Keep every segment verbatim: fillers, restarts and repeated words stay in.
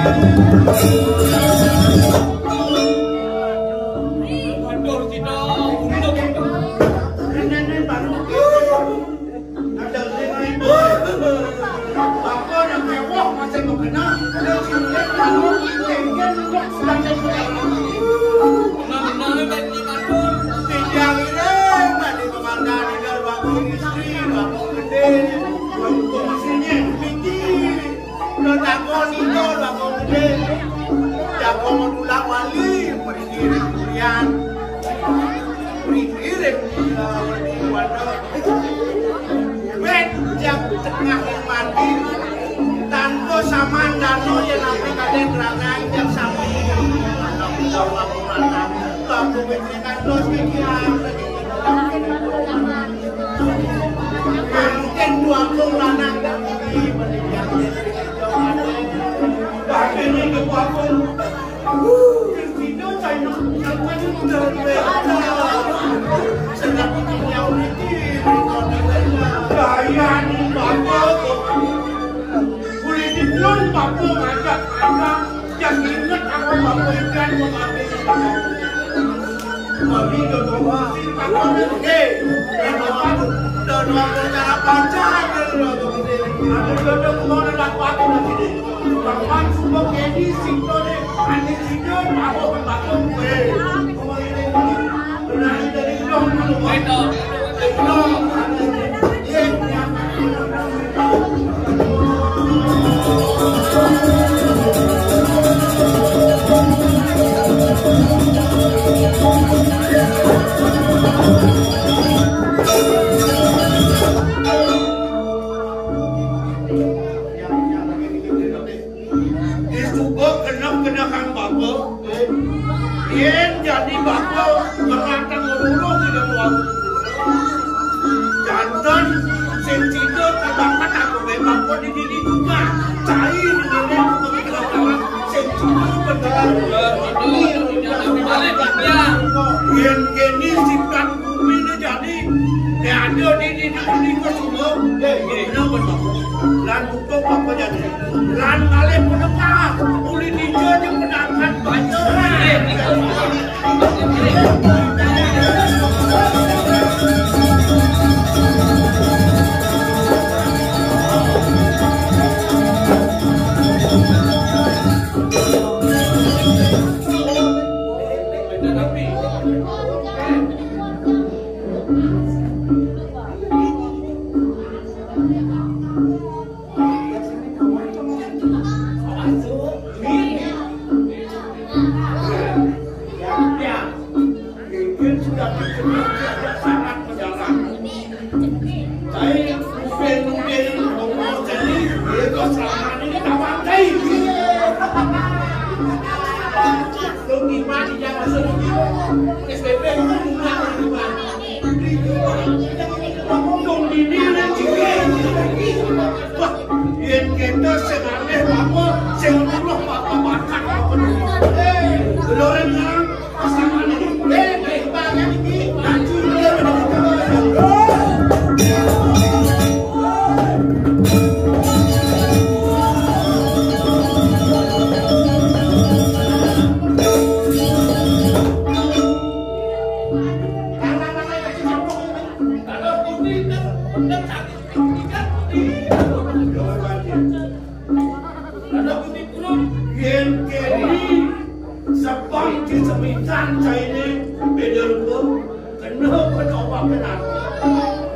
Aduh, Cito, untung. Ada lima ribu. Apa yang mewah masih mau kena? Ada silet, lalu, tenggen, sedang. Benar-benar, Bang Cito. Tidak, tidak, tadi komandan, tidak, Bang Istri, Bang Gede, Bang Komisinnya, Bang Tinggi. Udah takon itu, udah mau gede. Jago mau tulang wali, berdiri durian. Berdiri durian, waduh. Wet, jam tengah mandi. Tanpa saman dano ya, napi kadang rangai, jam sampai. Tahu aku rata. Tahu aku mikirkan, terus mikir. Mungkin dua puluh lanang dah pergi. Bahkan ini dua puluh. Kristina, China, yang tadi udah beda. Sedang punya unity. Gaya ni bapak. Boleh dibilang bapak ngajak anak. Yang ingat apa bapak ikan memakai. Disuguh genep-genepan bapa. Yén jadi bapa, ngeratang lurus di dalam. Janten sing sida kabakat aku baé bapa di dini juga. Cai di dini aku kegelapan sing sida bener. Yén kéné sifat bumi ini jadi, ya ada di dini, di dini semua. Yén kéné bener. Lan Tok apa jadi? Lan ngalih penengah, uli dija jeung penangkat banyak. Mungkin sudah dikenal sejak sangat mendalam. Saya mungkin-mungkin ngomong jadi, itu selama ini kawan saya. Lu gimana, jangan sedih. S P P itu gimana, gimana? Wah, yén kéto sing aléh apa, sing weruh apa, bakat apa. Lho, rén nang, pasangan iki, eh, bae iki, maju. Yén kéné sebab disemitan cainé béda rupa, kena penobat benar.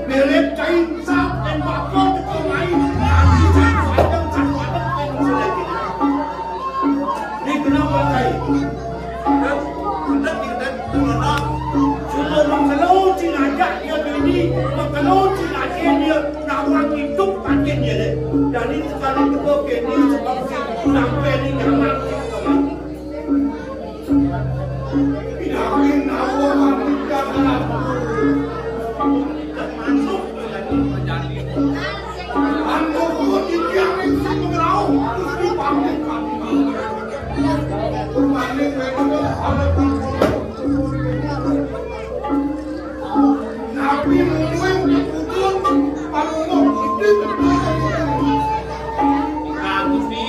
Mirip cai sap dan bakal teko mai, nanti satu adem, satu adem, satu adem. Ini kenapa cai? Cuma mengkelo cing ajak dia bini, mengkelo cing ajak dia nawang hidup pakai dia deh. Jadi sekali itu kok ini sebab si sampai ini nyaman. Yakin nawang tidak termasuk. Anggo kuwi iki arep sing ngrauh, terus dipanggil kami. Kuwi mereka ada. Nabi mungkin dikutuk, kalau mau putih, betul. Nah, Gusti.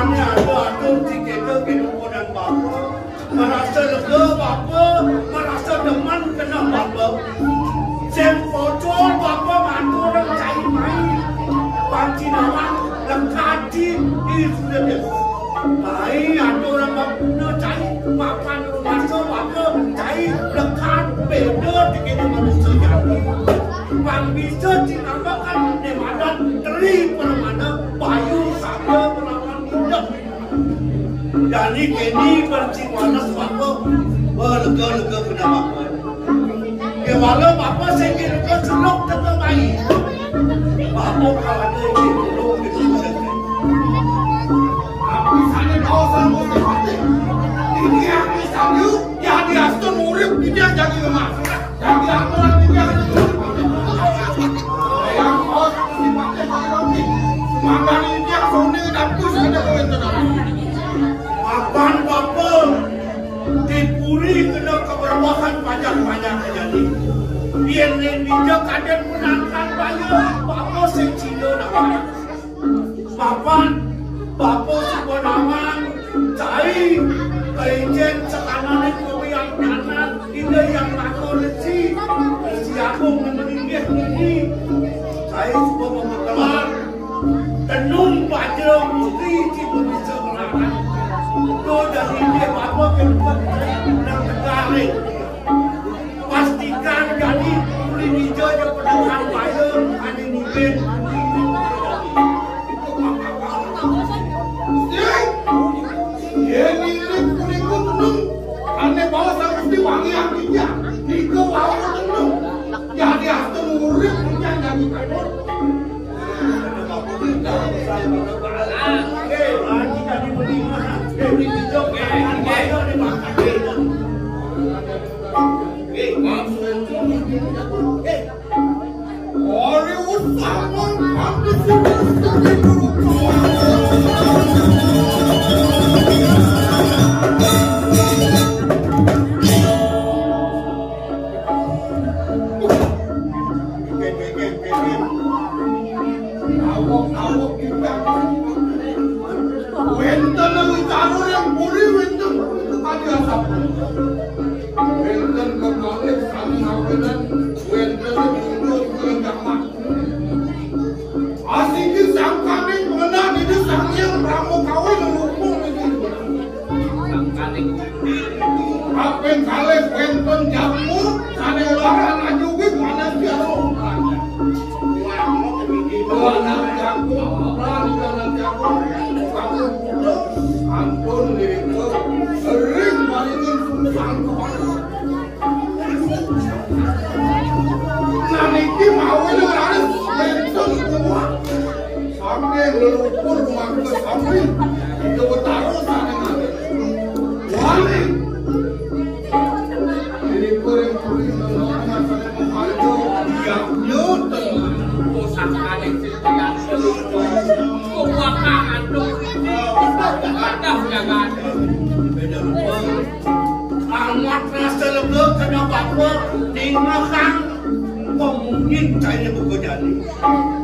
Aduh, aduh, si kéto kéné konan bapa. Marasa lega bapa, marasa demen keneh bapa. Sing pocol bapa ngatur cai mai. Panci nawang lekad di sudah deh. Mai atur bapa guna cai, mapan rumasa bapa cai lekad beda di kéné manusia jati. Pang bisa dinamakan né madan Tri Permana, Bayu Sabda melawan Indah. Jani kéné berci panas bapa, lega-lega keneh bapa. Kéwala bapa sing lega seluk teka bayi. Bapa kalau ada yang dulu gitu. Aku sana kau sama seperti ini, aku sana, ya, diastun urip dia jadi lemah. Jadi aku lagi dia. Yang kau seperti pakai roti. Makan ini dia sone dapur sana kau yang tenang. Mapan bapa dipuri kena keberwahan panjang-panjang kejadi. Biar ninja kadén menangkan bayar bapa sing cina nak. Mapan bapa suba nawang cai, kaicén sakanané kuwi yang nyanan, ida yang laku resi, resi agung nang meninggih nini. Cai suba magelar, tenung baja musti ci bisa melarat. To dari dia bapa ke buat nang negare. Pastikan jadi uli ninja je pedang kampanye, ane nipin. Yén ngiring punika tenung, ané baos Gusti wangi atinya. Nika wau tenung. Jadi astun urip punya jadi kabur. Wénten wicara yang puri wénten tadi asap. Wénten kekalih sami ngawinan, wénten mundur kelendaman. Asiki sangkaning pengenah Ida Sang Hyang Rama Kawi ngelukung iki. Sangkaning. Kaping kalih wénten jamu sané olahan ajugi panas tiara. Ibu anak jamu, peran ibu anak jamu, ampun, ampun, niku sering maringin sungsang kepada. Nah, niki mawon raris wénten kuat. Saking leluhur mangke sami, Ida Betara sané ngalih. Wani. Niku ring puri nang ngasane pembantu. Iya, nyoten. Pusakane sing diatur. Kuwakahan to. Kadah jagat. Beda rupa. Amat rasa lega kena bapa, ningehang pemungin caine buka jani.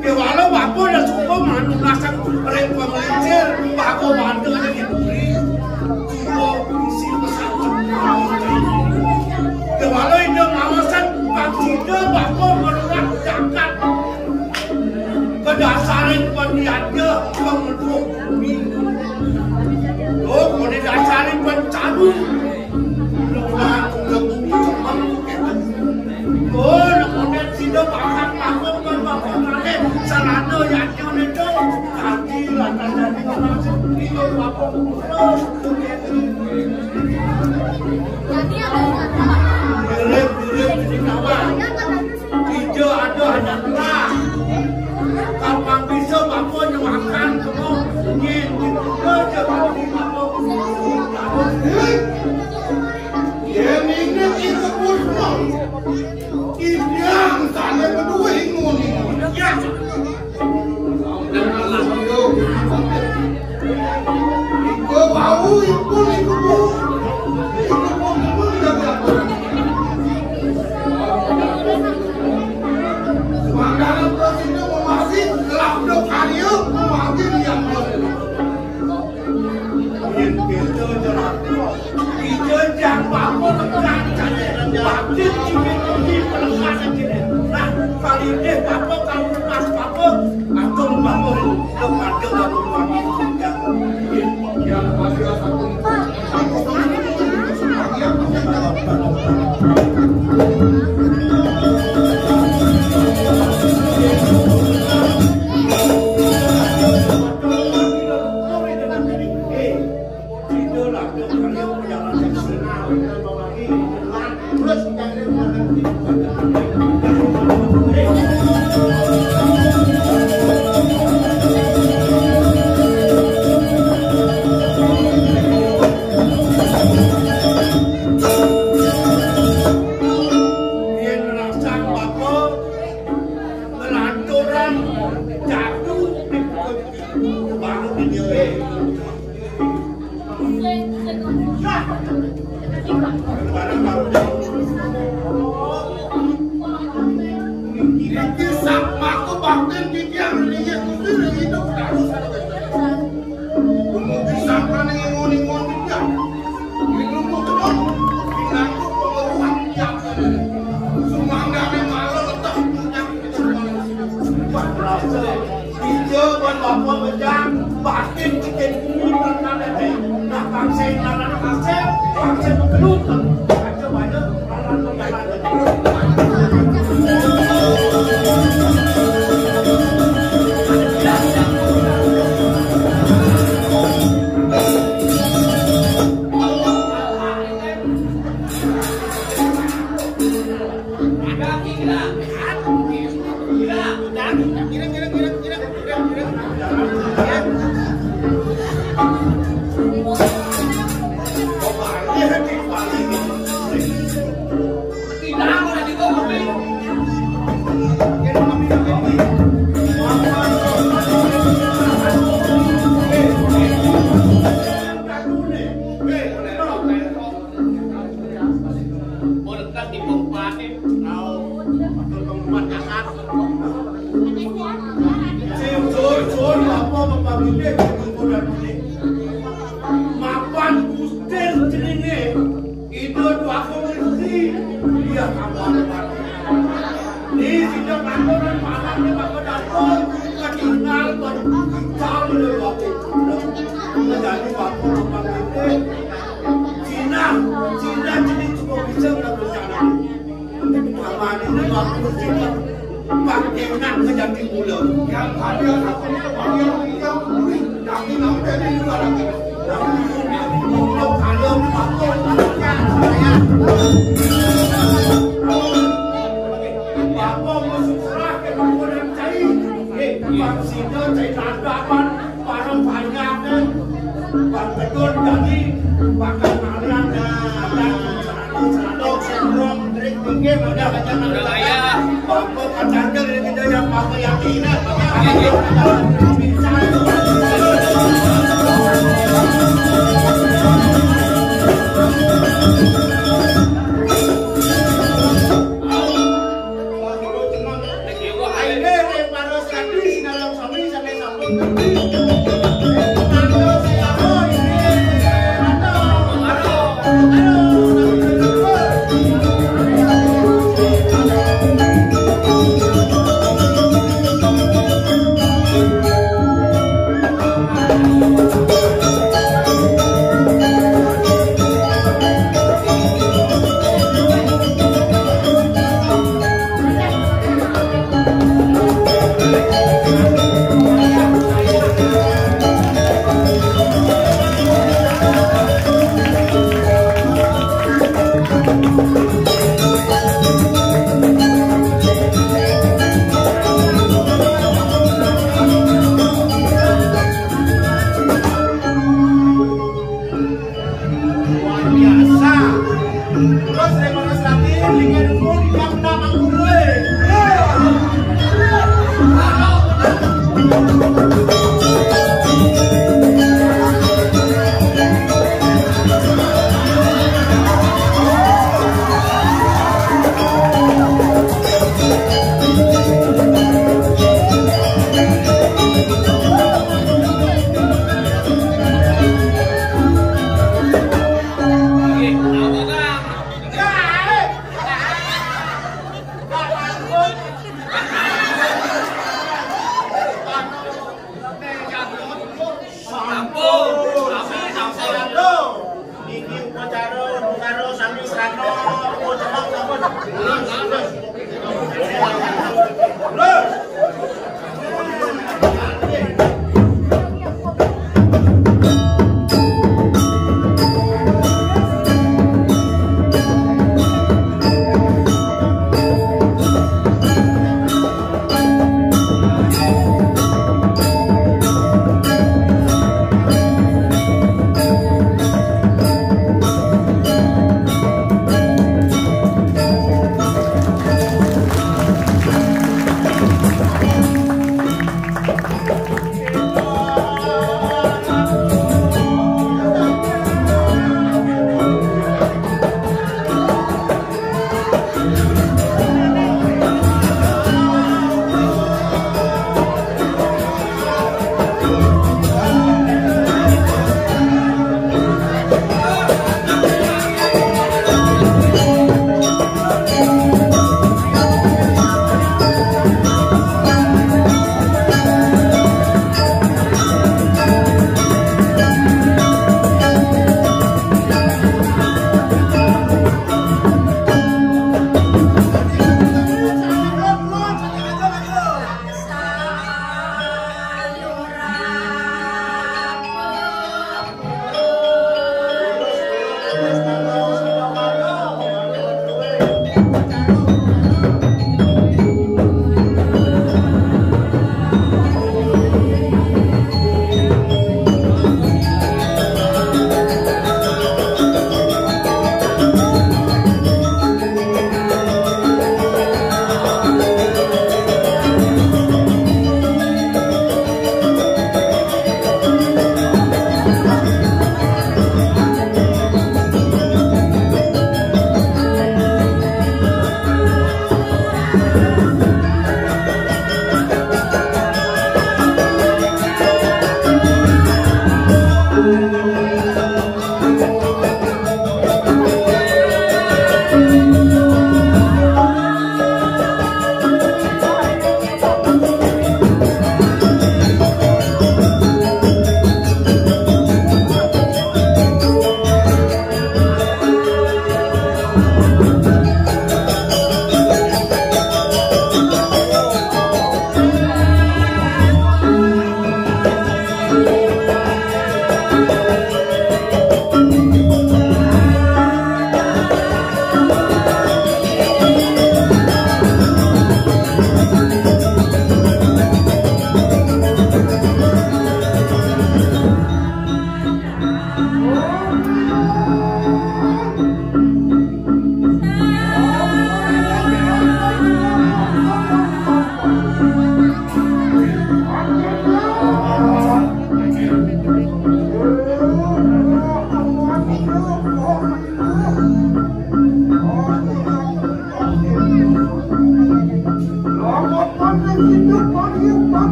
Kewala bapa dah suka manunasang ring pemelincir, bapa bantu aja diburi. Suka isi pesantren. Kewala ida ngawasan, pang sida bapa meruat jagat. Kedasarin paniaga pembentuk bumi. Oh, kone dasarin pencabu. Luar udah bumi cemang gitu. Oh, kemudian sida makan makan kan makan kane sarana yadnya itu. Kaki lantas jadi orang seperti itu, apa terus. Mirip-mirip di sawah. Ijo ada anak tua. Kapan bisa bapa nyemakan kemo? Nyen gitu aja kalau di bapa. Yen ini itu puspa. Idyang sane beduwe nguni. Ya. Iku bau, iku, iku, iku, iku, iku, iku, Mangkana prasida mawasi, labda karya, mawasi liyan. Nah, kali ini papa kalau pas papa, atur papa, ya, ya,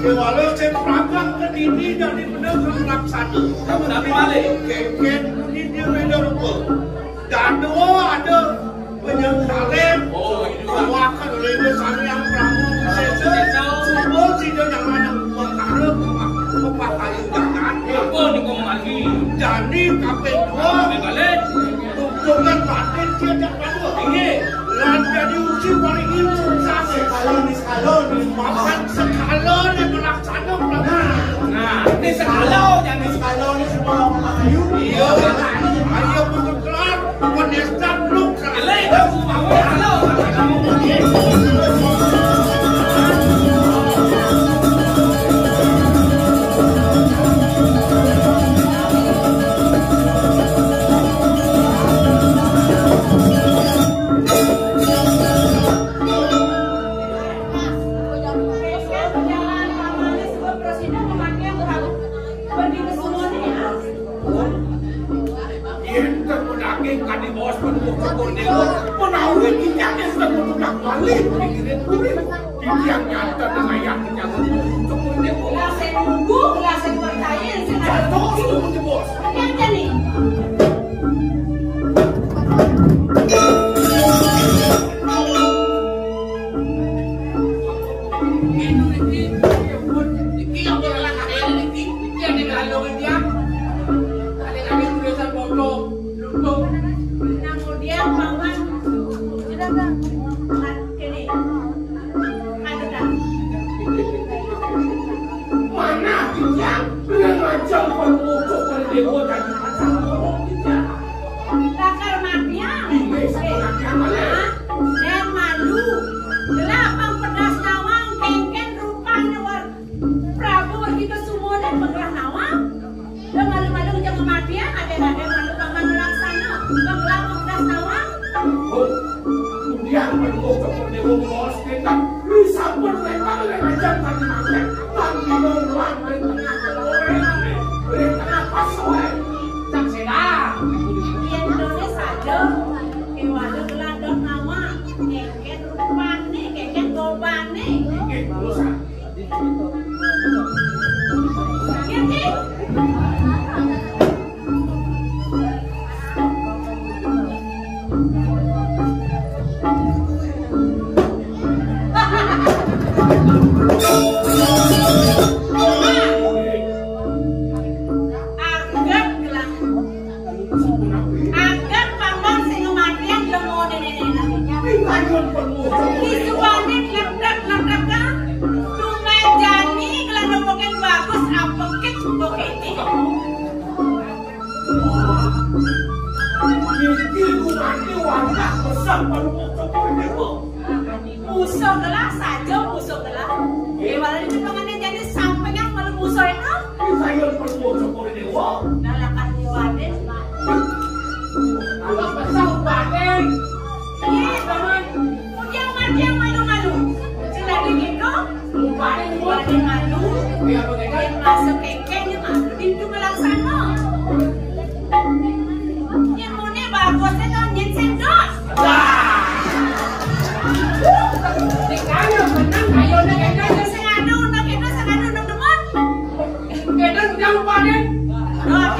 Kewala sing pragang kedini dadi bener kang laksana. Kamu nabi malih? Kengken muni dia beda rupa. Dadua ada penyengkalan. Oh, ini. Kawakan oleh dia sami yang Prabu Sesa. Semua sida yang lanang perkara pepakayu jangan. Apa ni kau mati? Jani kaping dua. Kaping kalih. Tuntungan batin dia tak pada. Inggih. Lan dadi uji paling sukses. Kalau ni Halo, makan sekala ni melaksana. Nah, ini sekala, jangan sekala ni semua orang Melayu. Iya, ayo betul kelar, bukan dia start belum. Eleh, dah semua, halo. Yen temu daging kadi bos penuh syukur dewa, menawi kita yen temu tunak malih mikirin kulit. Titiang nyata dengan yang kita syukur dewa. Gelas yang nunggu, gelas yang percaya, yang sengaja. Jatuh itu pun bos. Hati-hati nih. Mana titiang, dengan macam pun ucuk pun dewa dan macam orang titiang. Bakal matian. Ini sebenarnya mana? Dan malu. Gelapang pedas nawang kengken rupanya war Prabu Wargi Kesumone penggelah nawang. Lah malu-malu jeng kematian, ada-ada malu paman melaksana. Penggelah pedas nawang. Oh, kemudian menunggu kepada bos kita. Lu sampun memang lek aja tadi makan. Tadi mau ngelam dari tengah orang. Dari tengah pas sore. Tak sedar. Yen done saja, kewala geladok nawang. Kengken rupane, kengken gobane. Nggih, terus, ah. Nggih, nggih. Anggap gelang. Akan paman sing kematian ya mau nenek-nenek. Isuane kleprek-kleprek kan. Tumben jani gelang mungkin bagus apa kit bokete. Iki ku mati warga besar baru mau. Musuh gelah saja, musuh gelah. Dewa lagi pangane jadi sampeyan malu musuh itu. Saya perlu syukur dewa. Dalam arti waden. Apa pesan waden? Iya, paman. Kemudian mati yang malu-malu. Sing dadi gitu. Waden malu. Iya, begitu. Yang masuk kengkeng, yang malu pintu melaksana. Yang mune bagusnya tahun nyen sendok. Wah. Dikanya menang, ayo, nek, nek, nek, sing anu, nek, nek, sing anu, nek, demen. Kita udah lupa, deh. Nah,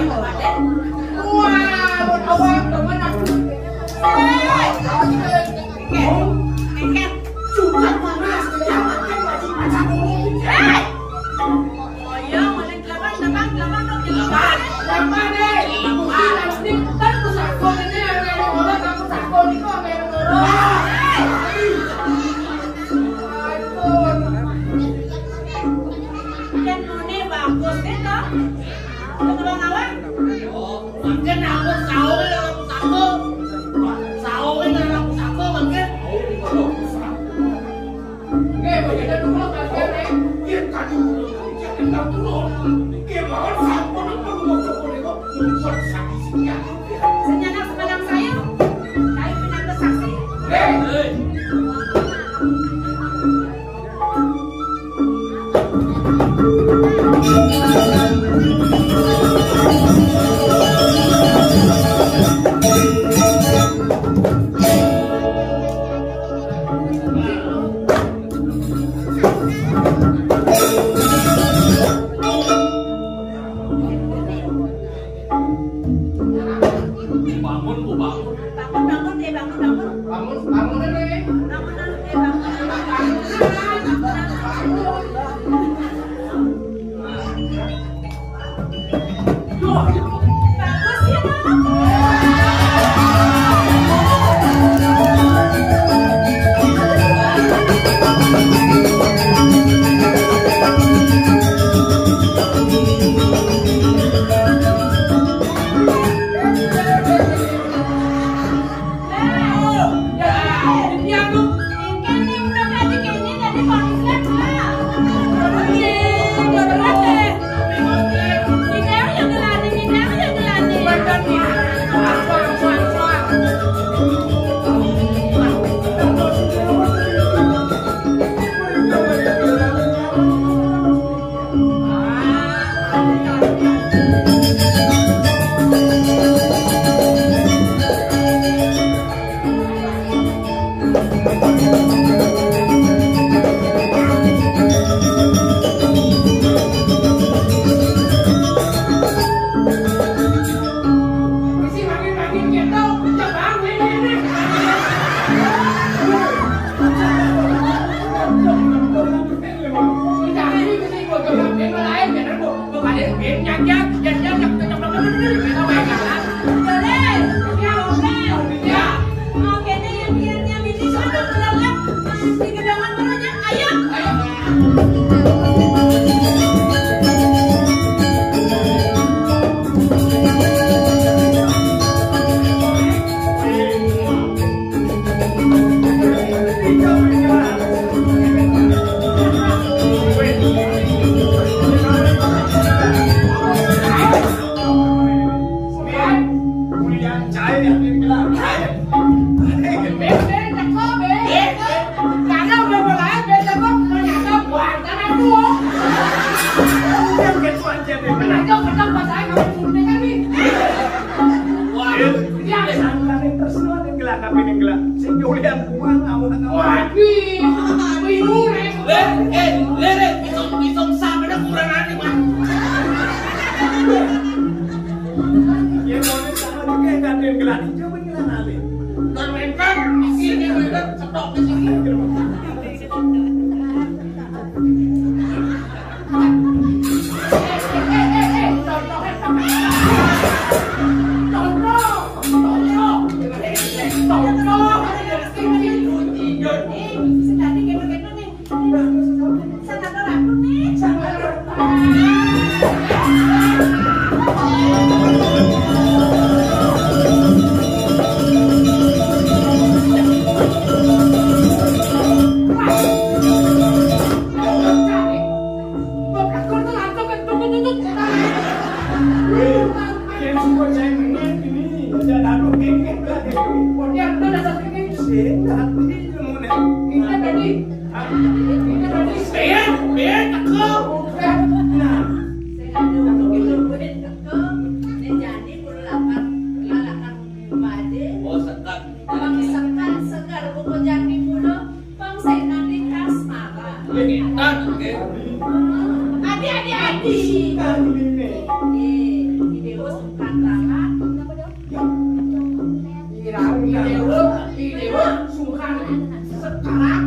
Sing Julian kumaha, amun. Waduh, bingung, eh. Lé, eh, léré, bisa, bisa sampai kurang aja, Bang. Ya, mau sama juga yang gantiin gelang hijau, gelang alit. Dan mereka, ini mereka cetok di sini. Oh, sekat. Pang sekat segar buku jati mulu, pang senang di kasmara. Adi, adi, adi. Ih, video sukan rara. Video, video sukan sekarang.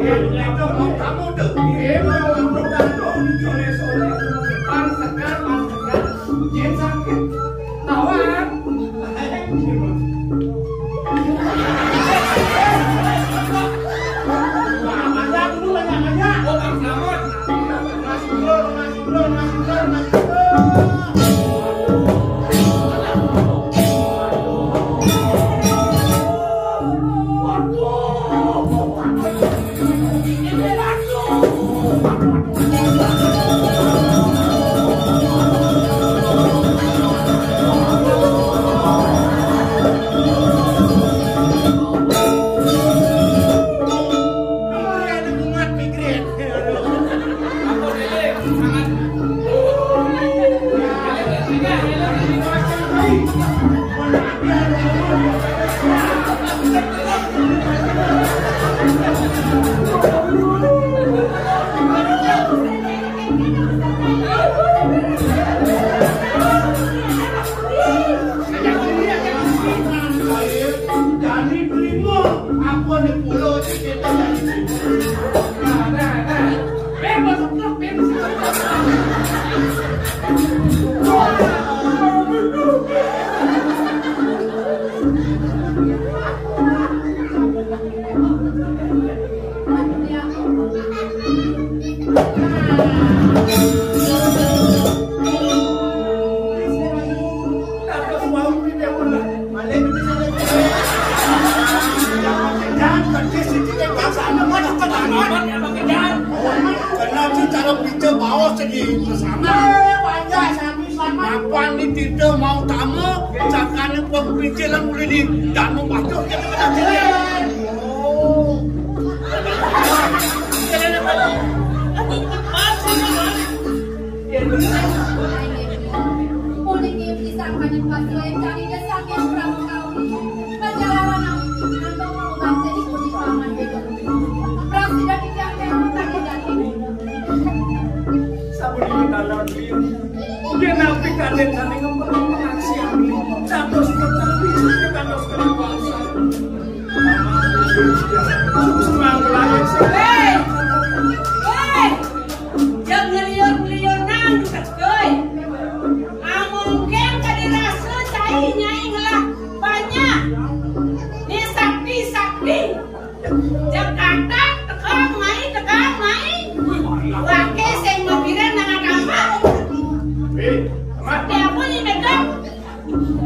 Itu mau kamu tuh. Iya, mau kamu tuh. Sore-sore, pan segar, pan segar. Jangan sakit. Tawar. Kenapa cara pintu bawah jadi bersama? Apa ini tidak mau tamu? Cakane pun pintu lan mulai di dalam waktu kita kena jadi. Oh. Puniki pisan kadi pasilayan kari desake Prabu Kawi. Pajalaran nami kantong pangobate dipun paman Bego. Prasida titiang kaya utang dati. Sapunika dalam liu. Yen napi kaden sane ngempet pengaksian. Dados petang bisa dados kekuasaan. Hei! Hei! Jam ngeliur-ngeliur nang keskoy. Amongkeng kada rasa cai nyai ngelah banyak. Ni sakti-sakti. Jakarta, tekang mai, tekang mai. Wake sing mapiran nang apa? Eh, Mat. Sakti apa ni, Bego?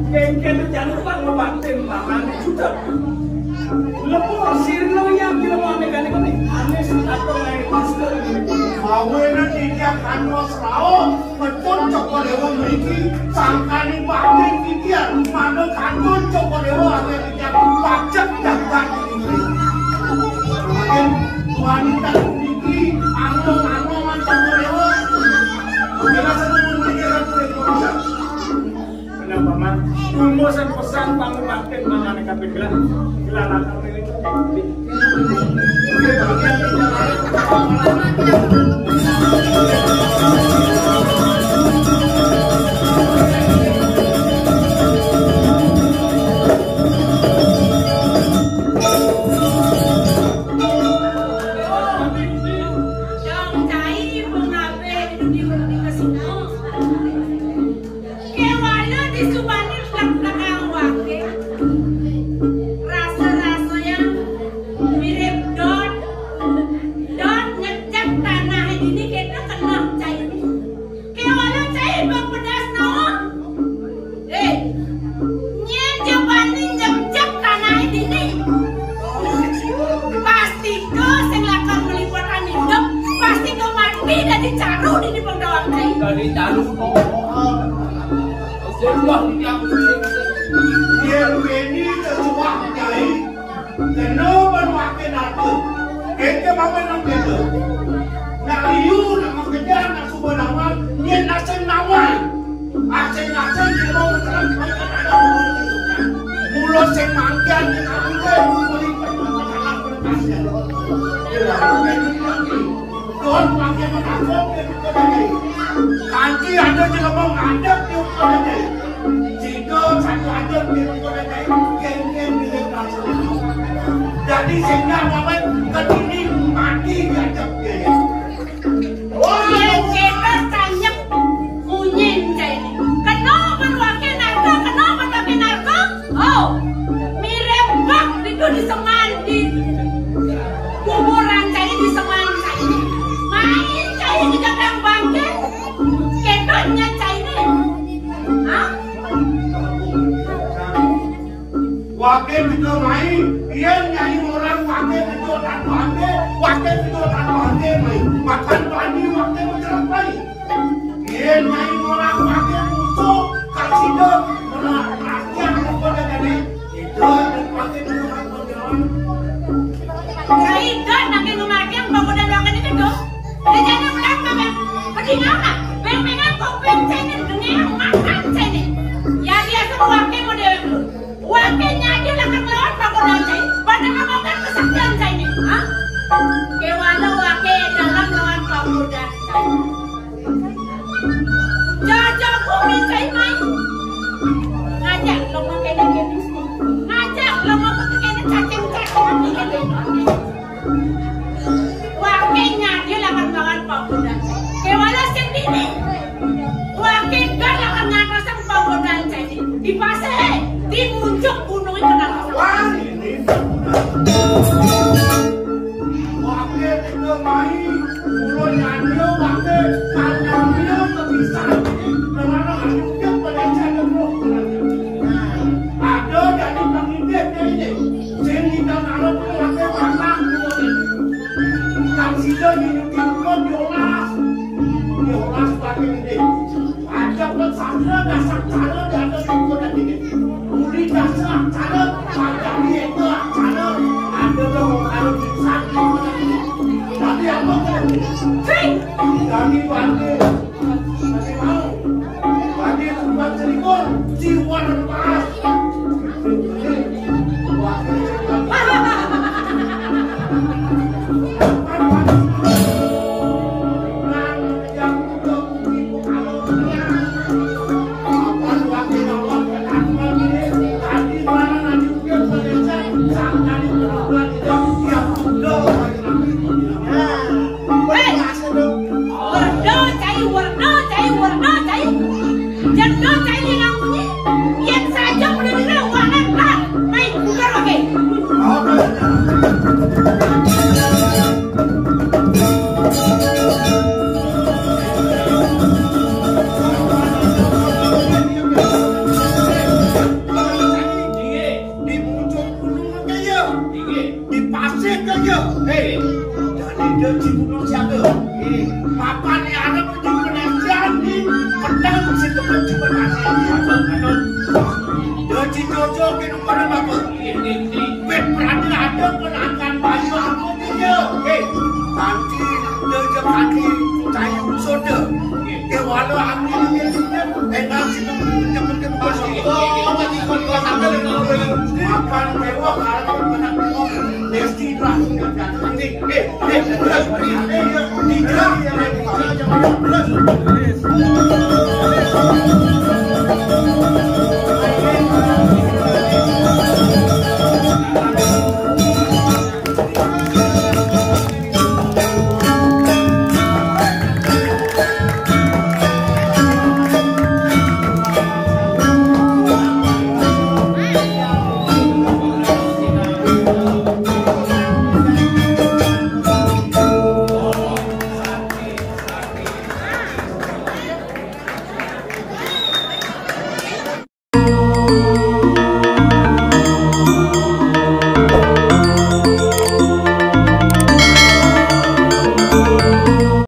Kengken jangan lupa ngebatin tangan juga. Lepur sirno yang kira mau megang ini. Ane sudah kau naik masker ini. Mau enak tidak kanwas rao, betul coba dewa meriki, sangkani bakti titian, mana kantun coba dewa ane titian, pajak dapat ini. Makin wanita meriki, angong-angongan coba dewa. Kira-kira meriki ratu itu. Kenapa, Mang? Mbosan pesan pangubaktin mangane kabeh gelah. Gelah raka mele. Jong cai pengabe di dunia ketika semua. Kewala disubani blak-blakang wake. Rasa-rasanya mirip Dot. Dot ngecek tanah ini kita kena cai. Kewala cai bang pedas nawa. Eh, nyen jebani ngecek tanah ini. Pasti ke sing lakar meliputan hidup. Pasti ke mati dari caru di penggawa cai. Dari caru. Sebuah yang Yen Beni sesuah nyai, kena ban wake nata. Ente mawe nang beda. Nak liu, nak makejar, nak suba nawar, nyen asing nawar. Asing-asing kena beterang kebaikan ada. Mula sing mangkian, sing ambil, mula ikut masalah berkasnya. Tuhan pakai menakut, dia juga tadi. Kanti ada jelema ngadep, dia juga tadi. Sehingga satu aja dia juga tadi, geng-geng milik nasional. Jadi sehingga apa, ketini Kita mai, yén nyai ngorang waké bejo tanpa ande, waké bejo tanpa ande mai. Makan bani waké bejo mai. Yén nyai ngorang waké musuh, kasida ngorang rakyat kepada jadi. Itu dan waké bejo tanpa ande. Nyai dan lagi ngemakai bangkudan ruangan itu tuh. Ada jangan menang, Bang. Mending apa? Beng-bengan kok beng cengin, dengeng makan cengin. Ya, dia tuh waké model itu. Waké nyadi lakar nglawan pagodan cai, pada ngomongkan kesaktian cai né. Hah? Kéwala waké dalang nglawan pagodan cai. Jaja gumi cai mai. Ngajak lomo kéné kéné. Ngajak lomo kéné cacing-cacing kéné. Waké nyadi lakar nglawan pagodan. Kéwala sing dini. Waké gar lakar ngantosan pagodan cai. Di pasé, di muncuk gunungé kenal. Wah, ini waké tiga mai, ulo nyadi waké, kanyamnya kebisan. Kemana ayo kita pada cari roh. Ada jadi pengintip ini. Sing kita taruh ke lantai panas dulu. Kang sida nyunyukin kok diolas. Diolas pakai ini. Ada pesantren dasar cara di atas itu dan ini. Uli dasar cara, pakai itu cara. Ada dong kalau bisa. Tapi apa kan? Hei! Kami pakai. Kami mau. Pakai tempat seribu. Jiwa lepas. Hei! Werna cai, werna cai, werna cai. Janda cai dia ngamunyi. Yén saja udah dina wangan, ah, mai buka lagi. Di pucuk gunung kaya. Di pasir kaya. Hei, dadi dadi gunung siaga. Papan yang ada di penasian di petang si tempat cuma nasi. Dadi jojo ke nomor apa? Wit berarti ada penangkan bayu aku dia. Hei, nanti dia jadi kayu soda. Kewala aku ini enak sih.